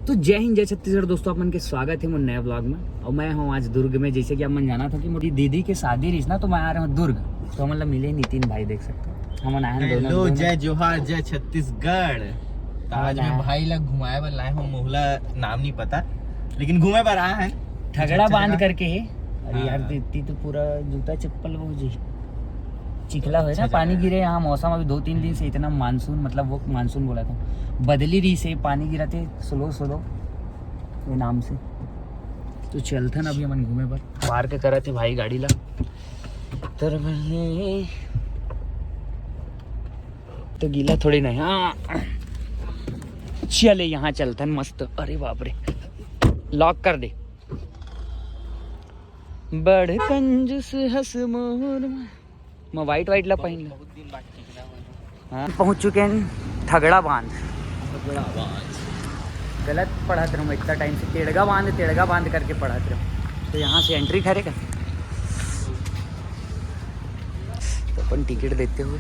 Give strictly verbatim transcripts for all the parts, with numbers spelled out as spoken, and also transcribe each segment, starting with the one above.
तो जय हिंद, जय छत्तीसगढ़ दोस्तों, आप मन के स्वागत है मोर नया व्लॉग में। और मैं हूँ आज दुर्ग में, जैसे कि आप मन जाना था कि मोरी दीदी के शादी रहीस ना, तो मैं आ रहा हूँ दुर्ग। तो हमन ला मिले नितिन भाई, देख सकते हो, हमन आए हैं दोनों, हेलो, दोनों। जय जोहार, जय छत्तीसगढ़। तो आज हाँ। मैं भाई ला घुमाए बर लाए हूँ मोहला, नाम नहीं पता, लेकिन घूमे बर आए हैं। ठगड़ा अच्छा बांध लगा। करके है। अरे यार, हाँ। इतनी तो पूरा जूता चप्पल वो जी चिखला है अच्छा ना, पानी जगह है। गिरे यहाँ। मौसम अभी दो तीन दिन से इतना मानसून, मतलब वो मानसून बोला था, बदली रहीस, पानी गिरा थे स्लो स्लो ये नाम से। तो चलथन अभी हमन घूमे बर। पार्क करत हे भाई गाड़ी ला। तर तो गीला थोड़ी नहीं, हाँ। चले यहाँ चलथन मस्त। अरे बाप रे, लॉक कर दे। बड़ कंजूस हस मोर मा-, मैं वाइट वाइट ला पहन ले। बहुत दिन बाद टिकना हुआ। हाँ, पहुँच चुके हैं ठगड़ा बांध। ठगड़ा बांध। गलत पढ़त रहूँ इतना टाइम से, तेड़गा बांध, तेड़गा बांध करके पढ़त रहूँ। तो यहाँ से एंट्री करेगा तो अपन टिकट देते हुए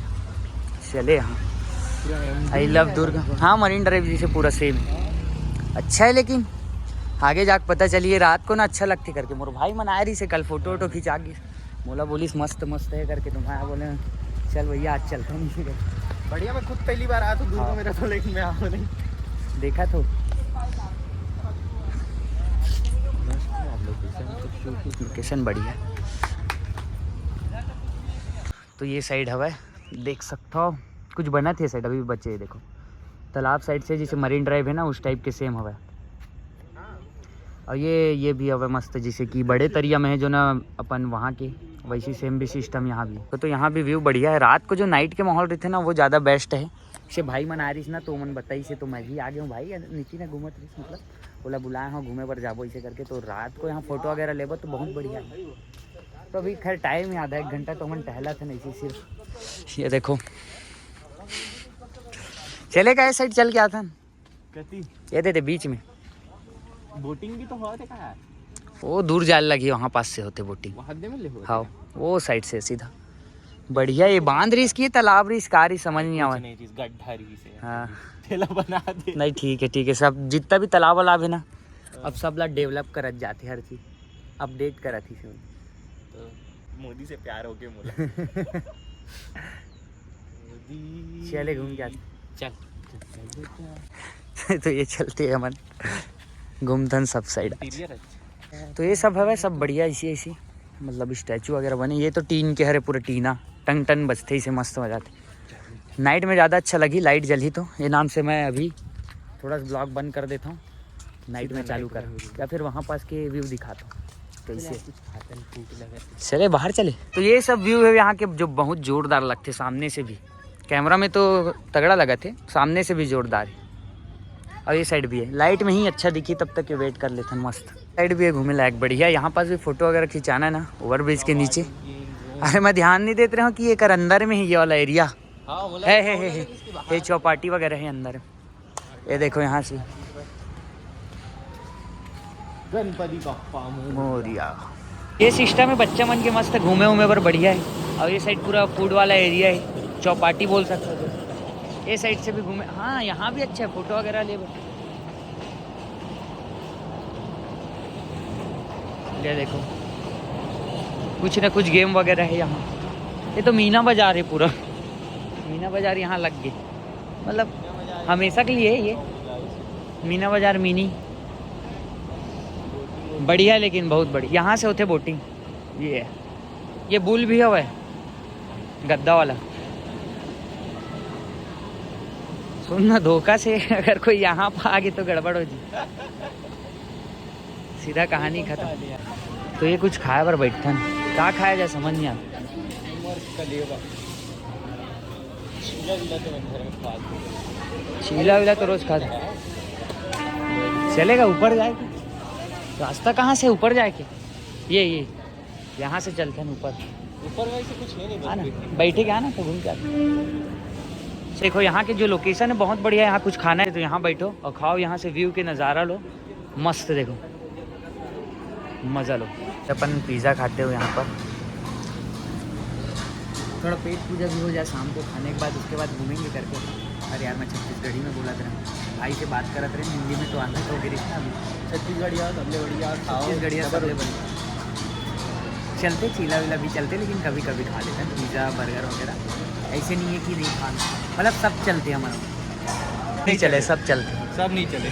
चले यहाँ। I love Durg. हाँ, मरीन ड्राइव जैसे पूरा सेम। अच्छा है, लेकिन आगे जाके पता चलिए रात को ना अच्छा लगते करके। मोर भाई मन आए रहीस हे कल, फोटो वोटो खिंचा के, मोला बोलिस मस्त मस्त है करके। तो मैं बोले चल भैया, आज चलते नहीं। बढ़िया, मैं खुद पहली बार आया था दुर्ग हाँ। में, तो लेकिन मैं आया नहीं। देखा तो। लोकेशन बढ़िया। तो ये साइड हवा है, देख सकता हो कुछ बनत हे साइड, अभी भी बचे है। देखो तालाब साइड से जैसे मरीन ड्राइव है ना, उस टाइप के सेम हवा है। और ये ये भी हवा मस्त, जैसे कि बड़े तरिया में है जो ना, अपन वहाँ के, वैसी सेम भी सिस्टम यहाँ भी। तो, तो यहाँ भी व्यू बढ़िया है। रात को जो नाइट के माहौल रहते ना, वो ज़्यादा बेस्ट है। से भाई मन आ रहीस ना, तो मन बताइस हे, तो मैं भी आ गया हूँ भाई। नीचे ना घूमत रहीस, मतलब बोला बुलाए हो घूमे बर जाबो इसे करके। तो रात को यहाँ फोटो वगैरह लेबो तो बहुत बढ़िया है। तो अभी खैर टाइम है, आधा एक घंटा तो हमन टहलत हन ऐसे सिर्फ। ये देखो, चले का साइड चल के आथन। कति? ये दे दे बीच में। बोटिंग भी तो होथे का? वो दूर जाए लगी, वहाँ पास से होथे बोटिंग। वहाँ दे में ले होथे? हाँ, वो साइड से सीधा। बढ़िया, ये बांध रहीस कि तालाब रहीस, का रहीस, समझ नहीं कुछ आवा। नहीं रहीस, गड्ढा रहीस हे। हाँ। तेला बना दे। नहीं, ठीक है, ठीक है, सब जितना भी तालाब वालाब है ना, हाँ। अब सब ला डेवलप करत जाथे हर चीज। अपडेट करत ही से। तो मोदी से प्यार हो गया मोला। मोदी। चले घूम के आते। चल। तो ये चलते हैं हमन घूमथन सब साइड। इंटीरियर अच्छा। तो ये सब हवे, सब बढ़िया ऐसी ऐसी, मतलब स्टैचू वगैरह बने। ये तो टीन के हरे, पूरा टीना, टन टन बजते ही से मस्त हो जाते। नाइट में ज़्यादा अच्छा लगी, लाइट जलही तो। ये नाम से मैं अभी थोड़ा सा ब्लॉग बंद कर देता हूँ, नाइट में चालू कर, या फिर वहाँ पास के व्यू दिखाता हूँ कैसे। चले बाहर चले। तो ये सब व्यू है यहाँ के जो बहुत जोरदार लगते सामने से भी। कैमरा में तो तगड़ा लगा थे, सामने से भी जोरदार है। और ये साइड भी है, लाइट में ही अच्छा दिखी, तब तक ये वेट कर लेते हैं। मस्त साइड भी है घूमे लायक, बढ़िया। यहाँ पास भी फोटो वगैरह खिंचाना है ना, ओवर ब्रिज के नीचे। अरे मैं ध्यान नहीं देते रहा हूँ कि ये कर अंदर में ही ये वाला एरिया हाँ, बोला है, तो है, बोला है, है। इसके बाहर ये चौपाटी वगैरह है अंदर। ये देखो यहाँ से गणपति बप्पा मोरया। मोरया। ये सिस्टम है बच्चा मन के मस्त घूमे उमे बर बढ़िया है। और ये साइड पूरा फूड वाला एरिया है, चौपाटी बोल सकते हो। ये साइड से भी घूमे, हाँ यहाँ भी अच्छा है फोटो वगैरह ले बर। ये देखो कुछ ना कुछ गेम वगैरह है यहाँ। ये तो मीना बाजार है पूरा, मीना बाजार यहाँ लग गए, मतलब हमेशा के लिए है ये मीना बाजार मिनी। बढ़िया है, लेकिन बहुत बढ़िया। यहाँ से होते बोटिंग, ये है, ये बुल भी हवा है गद्दा वाला। सुन ना, धोखा से अगर कोई यहाँ पर आगे तो गड़बड़ हो जी, सीधा कहानी खत्म। तो ये कुछ खाए बर बैठथन, का खाया जाए समझ नहीं आता। चीला वीला तो रोज खाते। चलेगा ऊपर जाए के? रास्ता कहाँ से ऊपर जाए के? ये, ये, यहाँ से चलते हैं ऊपर। ऊपर वैसे कुछ है नहीं, हाँ ना, बस बैठे क्या ना तो घूम के आते। देखो यहाँ के जो लोकेशन है बहुत बढ़िया है, यहाँ कुछ खाना है तो यहाँ बैठो और खाओ, यहाँ से व्यू के नज़ारा लो, मस्त देखो। मज़ा लो। अपन पिज़्ज़ा खाते हुए यहाँ पर थोड़ा पेट पूजा भी हो जाए शाम को खाने के बाद, उसके बाद घूमेंगे करके। अरे यार, मैं छत्तीसगढ़ी में बोला था। भाई से बात करत रहे हिंदी में, तो आंसर हो गई रिश्ता अभी। छत्तीसगढ़िया सबले बढ़िया, खाओ। छत्तीसगढ़िया सबले बढ़िया। चलते चीला वीला भी चलते, लेकिन कभी कभी खा लेते हैं पिज़्ज़ा बर्गर वगैरह। ऐसे नहीं है कि नहीं खाना, मतलब सब चलते हैं हमारा। नहीं चले, सब चलते। सब नहीं चले।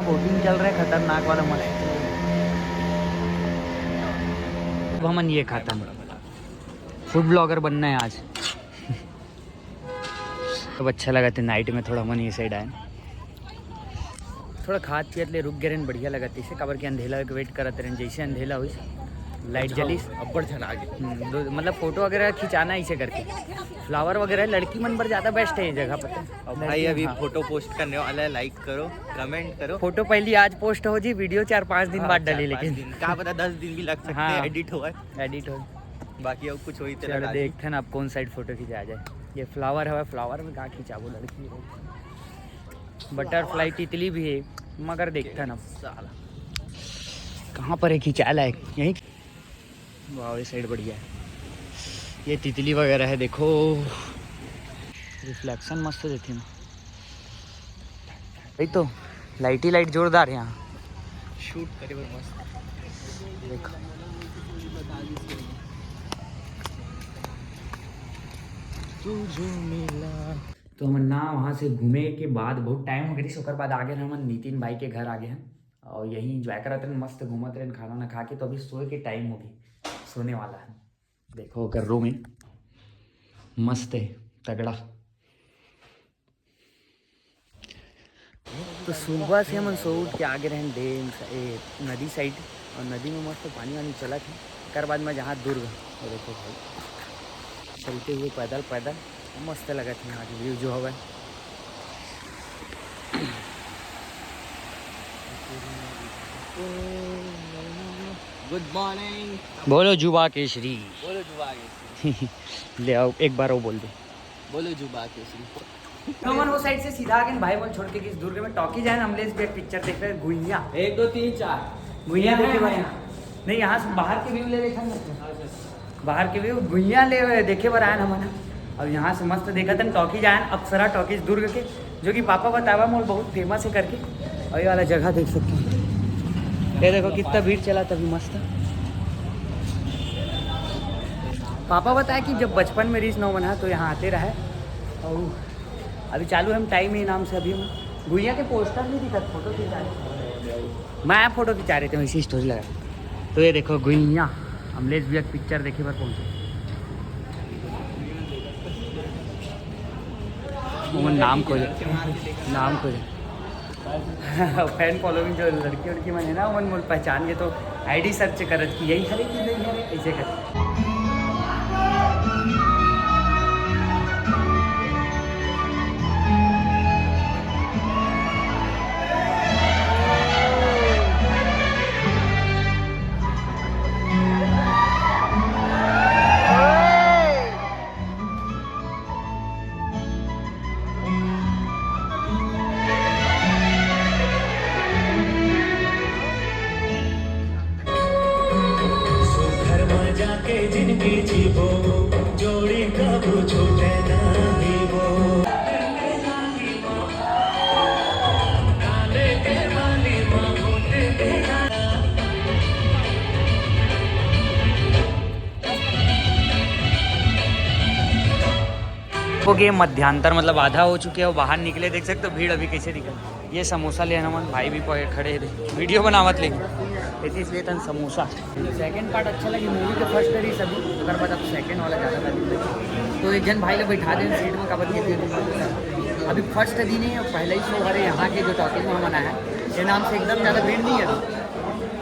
बोटिंग चल रहा है खतरनाक वाला, मस्त। अब हमन ये खाता हूँ, फूड ब्लॉगर बनना है आज। अब अच्छा लगा थे नाइट में थोड़ा हमन ये साइड आए। थोड़ा खात पियत ले रुक गए रहन, बढ़िया लगा थे इसे, काबर के अंधेला के वेट करत रहन, जैसे अंधेला हुई लाइट जलिस। अब्बड़ झन आगे। हम्म, दो, मतलब फोटो वगैरह खिंचाना इसे करके, फ्लावर वगैरह लड़की मन पर ज्यादा बेस्ट है ये जगह, पता है। और भाई अभी हाँ। फोटो पोस्ट करने वाला है, लाइक करो, कमेंट करो। फोटो पहली आज पोस्ट हो जी, वीडियो चार पाँच दिन हाँ, बाद चार डली, पाँच लेकिन दिन, क्या पता दस दिन भी लग सकते हाँ। हैं एडिट हो। एडिट हो। बाकी अब कुछ वही चलो देखते हैं ना, अब कौन साइड फोटो खिंचा जाए। ये फ्लावर है, फ्लावर में कहाँ खिंचाबो लड़की हो। बटरफ्लाई तितली भी है, मगर देखते हैं ना साला कहाँ पर है खिंचा लायक। यहीं वाह, ये साइड बढ़िया है। ये तितली वगैरह है, देखो रिफ्लेक्शन मस्त देती है। भाई तो लाइट ही लाइट जोरदार है यहाँ। शूट करे बर मस्त। देखो। तुझे मिला। तो हमन ना वहाँ से घूमे के बाद बहुत टाइम हो गया, ओकर बाद आगे हमन नितिन भाई के घर आगे हैं और यहीं एंजॉय करत रहन, मस्त घूमत रहन, खाना ना खा के। तो अभी सोए के टाइम होगी, सोने वाला है। देखो ओकर रूम है, मस्त है, तगड़ा। तो सुबह से हमन सो उठ के आगे रहन डैम स-, ए, नदी साइड, और नदी में मस्त पानी वानी चलत है। एकर बाद में जहाँ दुर्ग, वो देखो भाई, चलते हुए पैदल पैदल मस्त लगत है यहाँ के व्यू जो हवे। गुड मॉर्निंग। बोलो जुबा केसरी। बोलो जुबा केसरी। ले आओ, एक बार वो बोल दे। बोलो जुबा केसरी। तो हमन वो साइड से सीधा आ गए भाई, मन छोड़ के किस दुर्ग में टॉकीज है ना, अमलेश भी एक पिक्चर देख रहे हैं, गुइया। एक, दो, तीन, चार। गुइया देखे बार यहाँ। नहीं, यहाँ से बाहर के व्यू ले देखा ना। बाहर के व्यू गुइया ले देखे बर आयन हमन। अब यहाँ से मस्त देखत हन टॉकीज आयन, अप्सरा टॉकीज दुर्ग के, जो कि पापा बतावा मोर बहुत फेमस है करके। और ये वाला जगह देख सकते हैं, ये देखो कितना भीड़ चला तभी मस्त। पापा बताया कि जब बचपन में रीस नौ बना तो यहाँ आते रहे। और अभी चालू है, हम टाइम ही नाम से अभी हम गुइया के पोस्टर नहीं दिखत, फोटो खिंचा रहे। मैं फोटो खिंचा रहे थे, वैसे स्टोरी लगा। तो ये देखो गुइया, अमलेश भैया की पिक्चर देखे बर पहुंचे। वो नाम खोजे, नाम खोजे। फैन फॉलोइंग जो लड़की उड़की मन है ना, मन मोल पहचान के तो आईडी सर्च करत कि यही हरे कि नहीं हरे, ऐसे करत। सुघर म जाके जिनगी जीबो, जोड़ी कभू छूटे नहीं वो। हो गए मध्यांतर, मतलब आधा हो चुके हैं, बाहर निकले, देख सकते हो भीड़ अभी कैसे दिखा। ये समोसा ले हमन, भाई भी पकड़ खड़े थे, वीडियो बनावत लेकिन इतिस लेतन समोसा। सेकंड पार्ट अच्छा लगी मूवी के, फर्स्ट रही सभी, ओकर बाद अब सेकंड वाला ज़्यादा लगी। तो एक जन भाई लोग बैठा दें सीट में, काबर के अभी फर्स्ट दिन है, पहले ही शो हरे यहाँ के जो टॉकीज में हमन आए हैं, ये नाम से एकदम ज़्यादा भीड़ नहीं है।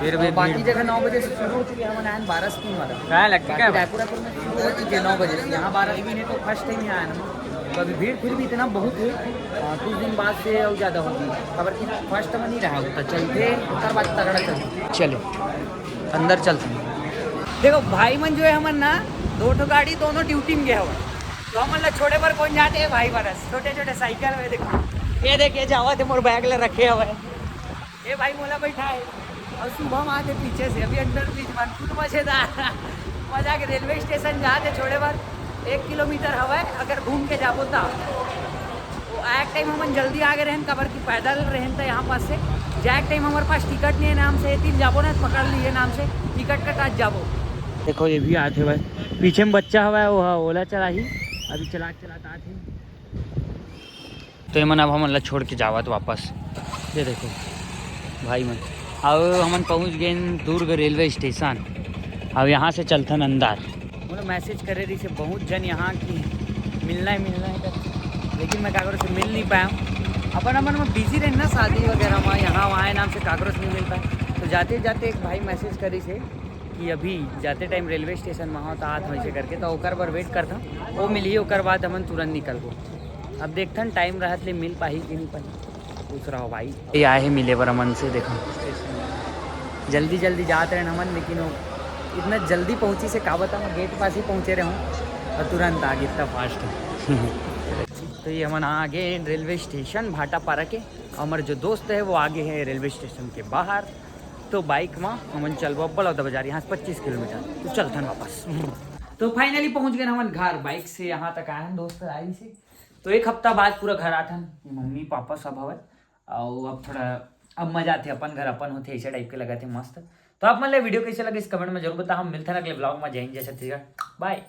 फिर भी और बाकी भीड़। जगह नौ बजे से शुरू हो चुकी है, हमन आए हैं बारह से तीन वाला। हाँ, लगता बाकी है। रायपुर, रायपुर में शुरू हो चुकी है नौ बजे से, यहाँ बारह से तीन है, तो फर्स्ट टाइम यहाँ आया ना। तो अभी भीड़ फिर भी इतना बहुत है, हाँ, कुछ दिन बाद से और ज़्यादा होगी, खबर की फर्स्ट में नहीं रहा होता, चलते ओकर बाद तगड़ा चलते। चले, अंदर चलते हैं। देखो भाई मन जो है हमन ना, दो ठो गाड़ी दोनों ड्यूटी में गए हवन, तो हमन ला छोड़े बर कौन जाते हैं भाई बरस, छोटे छोटे साइकिल में। देखो ये देखिए जावा थे मोर बैग ले रखे हवे। ये भाई मोला बैठा है और शुभम आते पीछे से, अभी अंडर ब्रिज मन फुल मजेदार। मजा के रेलवे स्टेशन जाते छोड़े बर एक किलोमीटर हवे, अगर घूम के जाबो ता। आए टाइम हमन जल्दी आ गए रहन, काबर कि पैदल रहन त यहाँ पास से। जाए टाइम हमारे पास टिकट नहीं है नाम से, तीन जाबो ना पकड़ लिए नाम से, टिकट कटात जाबो। देखो, ये भी आते हुए, पीछे में बच्चा हुआ है, वो ओला चलाही, अभी चला चलात आते। तो ये मन अब हमन ला छोड़ के जावत वापस। ये देखो भाई मन, अब हमन पहुँच गए दुर्ग रेलवे स्टेशन। अब यहाँ से चलथन अंदर। मोला मैसेज करे रही से बहुत जन यहाँ की मिलना है, मिलना है करके, लेकिन मैं काकरो से मिल नहीं पाया। अपन अपन में बिजी रहन ना, शादी वगैरह में, यहाँ वहाँ नाम से काकरो से नहीं मिल पाया। तो जाते जाते एक भाई मैसेज करी से कि अभी जाते टाइम रेलवे स्टेशन में हो तो हाथ वैसे करके, तो ओकर बर वेट करता, वो मिली, ओकर बाद हमन तुरंत निकलबो। अब देखथन टाइम रहत ले मिल पाही कि नहीं पाही। पूछ रहा हो भाई, ये आए हे मिले बर हमन से। देखो, जल्दी जल्दी जात रहे हमन, लेकिन वो इतना जल्दी पहुँची से का बता, मैं गेट पास ही पहुँचे रहे हूँ और तुरंत आ गई, इतना फास्ट। तो ये हमन आ गए रेलवे स्टेशन भाटापारा के। हमारे जो दोस्त है वो आगे है रेलवे स्टेशन के बाहर। तो बाइक में हमन चलबो अब्बल अवधा बाजार, यहाँ से पच्चीस किलोमीटर। तो चलथन वापस। तो फाइनली पहुँच गए हमन घर, बाइक से यहाँ तक आए हैं, दोस्त आई से। तो एक हफ्ता बाद पूरा घर आथन, मम्मी पापा सब हवे। और अब थोड़ा, अब मजा आथे, अपन घर अपन होथे, ऐसे टाइप के लगा थे मस्त। तो आप मन ले वीडियो कैसे लगे इस कमेंट में जरूर बताओ। हम मिलते हैं अगले ब्लॉग में। जय हिंद, जय छत्तीसगढ़, बाय।